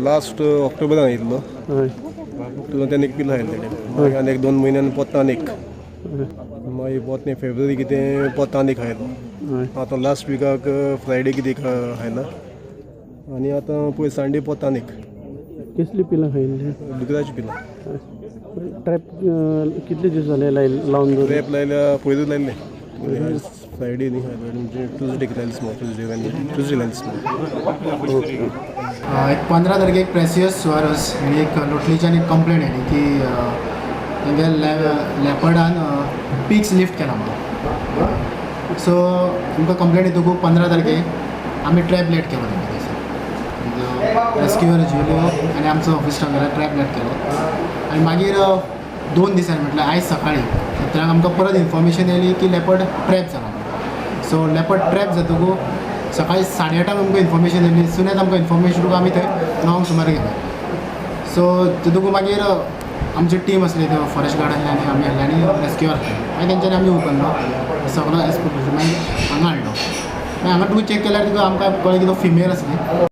Last ऑक्टोबरान आयिल्लो. हय. ऑक्टोबरान एक पिलां आयिल्लें. मागीर आनी एक 2 म्हयन्यान पोत्तान एक, मागीर पोत्ने फेब्रुवारी कितें पोत्तान एक आयलो. हय. आतां लास्ट विकाक फ्रायडे कितें आयला आनी आतां पळय संडे पोत्तान एक. कसली पिलां खायिल्ली? दुकराची पिलां. ट्रॅप कितले दीस जाले लावन दवरून? ट्रॅप लायल्या, पयरूच लायल्लें. फ्रायडे न्ही, म्हणजे ट्युजडे लायलें स्मॉल, ट्युजडे ट्युजडे लायलें स्मॉल. ओके. एक 15 तारखेक एक प्रेसियस सुवारस आनी एक लोटलीच्यान एक कंप्लेन आयली की तेंगे लेपर्डान पिग्स लिफ्ट केला म्हणून. सो आमकां कंप्लेन येतकूच 15 तारखेक आमी ट्रॅप लेट केलो तेंगे थंयसर. रेस्क्युअर जुलियो आनी आमचो ऑफिस स्टाफ ट्रॅप लेट केलो आनी मागीर 2 दिसांनी म्हटल्यार आयज सकाळीं 17 आमकां परत इन्फॉर्मेशन आयली की लेपर्ड ट्रॅप जाला. सो लेपर्ड ट्रॅप जातकूच सकाळी 8:30 आमकां इन्फॉर्मेशन आयली. सुनेच आमकां इन्फॉर्मेशन आमी थंय 9 सुमार गेले. सो तितून मागीर आमची टीम आसली, ते फॉरेस्ट गार्ड आसले आनी आमी आसले आनी रेस्क्यू आसले. मागीर तेंच्यांनी आमी उखल्लो सगलो एज पर मागीर हांगा हाडलो. मागीर हांगा तुका चॅक केल्यार तुका आमकां कळ्ळें की तो फिमेल आसली.